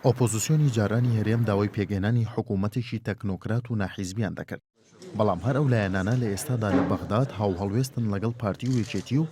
ئۆپۆزسیۆنی جارانی هەرێم داوای پێکهێنانی حکوومەتێکی تەکنۆکرات و ناحیزبیان دەکرد، بەڵام هەر ئەو لایەنانە لە ئێستادا لە بەغداد هاوهەڵوێستن لەگەڵ پارتی و یەکێتی و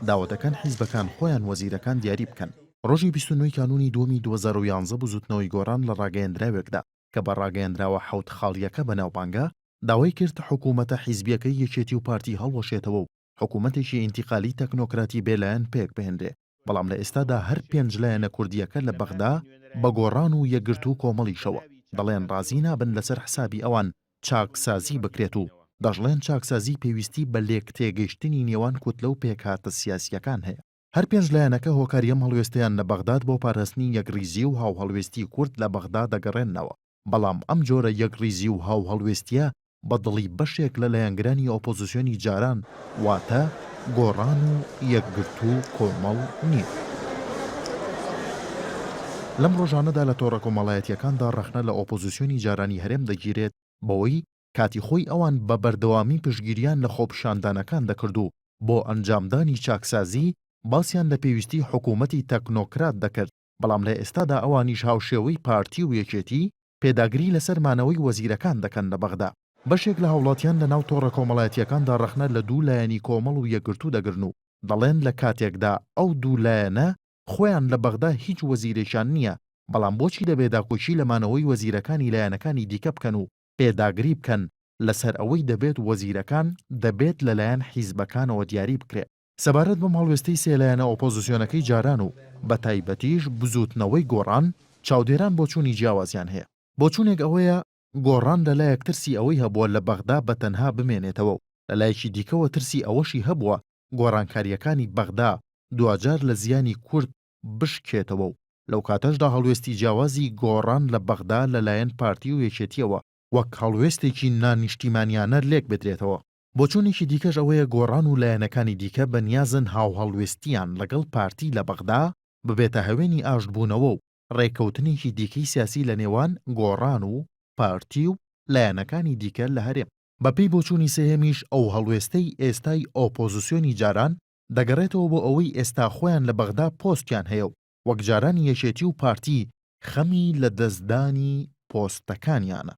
داوا دەکەن حیزبەکان خۆیان وەزیرەکان دیاری بکەن. ڕۆژی 29 ی کانوونی دووەمی 2011 بزووتنەوەی گۆڕان لە ڕاگەیەندراوێکدا کە بە ڕاگەیەندراوە حەوت خاڵییەکە بەناوبانگە، داوای کرد حکوومەتە حیزبییەکەی یەکێتی و پارتی هەڵوەشێتەوە و حکوومەتێکی ئینتیقالی تەکنۆکراتی بێلایەن پێکبهێنرێ. بەڵام لە ئێستادا هەر پێنج لایەنە کوردییەکە لە بەغدا بە گۆڕان و یەکگرتوو و کۆمەڵیشەوە دەڵێن ڕازی نابن لەسەر حسابی ئەوان چاکسازی بکرێت و دەشڵێن چاکسازی پێویستی بە لێکتێگەیشتنی نێوان کوتلە و پێکهاتە سیاسییەکان هەیە. هەر پێنج لایەنەکە هۆکاری ئەم هەڵوێستەیان لە بەغداد بۆ پاراستنی یەکڕیزی و هاوهەڵوێستی کورد لە بەغدا دەگەڕێننەوە، بەڵام ئەم جۆرە یەکڕیزی و هاوهەڵوێستییە بە دڵی بەشێک لە لایەنگرانی ئۆپۆزسیۆنی جاران واتە گۆڕان و یەکگرتوو و کۆمەڵ نییە. لەم ڕۆژانەدا لە تۆڕە کۆمەڵایەتییەکاندا ڕەخنە لە ئۆپۆزسیۆنی جارانی هەرێم دەگیرێت بەوەی کاتی خۆی ئەوان بە بەردەوامی پشتگیریان لە خۆپیشاندانەکان دەکرد و بۆ ئەنجامدانی چاکسازی باسیان لە پێویستی حکوومەتی تەکنۆکرات دەکرد، بەڵام لە ئێستادا ئەوانیش هاوشێوەی پارتی و یەکێتی پێداگری لەسەر مانەوەی وەزیرەکان دەکەن لە بەغدا. بەشێک لە هاوڵاتیان لە ناو تۆڕە کۆمەڵایەتییەکاندا ڕەخنە لە دوو لایەنی کۆمەڵ و یەکگرتوو دەگرن و دەڵێن لە کاتێکدا ئەو دوو لایەنە خۆیان لە بەغدا هیچ وەزیرێکیان نییە، بەڵام بۆچی دەبێ داکۆکی لە مانەوەی وەزیرەکانی لایەنەکانی دیکە بکەن و پێداگری بکەن لەسەر ئەوەی دەبێت وەزیرەکان دەبێت لەلایەن حیزبەکانەوە دیاری بکرێن. سەبارەت بەم هەڵوێستەی سێ لایەنە ئۆپۆزسیۆنەکەی جاران و بەتایبەتیش بزووتنەوەی گۆڕان، چاودێران بۆچوونی جیاوازیان هەیە. بۆچوونێک ئەوەیە گۆڕان لەلایەک ترسی ئەوەی هەبووە لە بەغدا بە تەنها بمێنێتەوە و لەلایەکی دیکەوە ترسی ئەوەشی هەبووە گۆڕانکارییەکانی بەغدا دواجار لە زیانی کورد بشکێتەوە و لەوکاتەشدا هەڵوێستی جیاوازی گۆڕان لە بەغدا لەلایەن پارتی و یەکێتییەوە وەک هەڵوێستێکی نانیشتیمانیانە لێکبدرێتەوە. بۆچوونێکی دیکەش ئەوەیە گۆڕان و لایەنەکانی دیکە بە نیازن هاوهەڵوێستییان لەگەڵ پارتی لە بەغدا ببێتە هەوێنی ئاشتبوونەوە و ڕێککەوتنێکی دیکەی سیاسی لە نێوان گۆڕان و پارتی و لایەنەکانی دیکە لە هەرێم. بەپێی بۆچوونی سێیەمیش ئەو هەڵوێستەی ئێستای ئۆپۆزسیۆنی جاران دەگەڕێتەوە بۆ ئەوەی ئێستا خۆیان لە بەغدا پۆستیان هەیە و وەک جارانی یەکێتی و پارتی خەمی لەدەستدانی پۆستەکانیانە.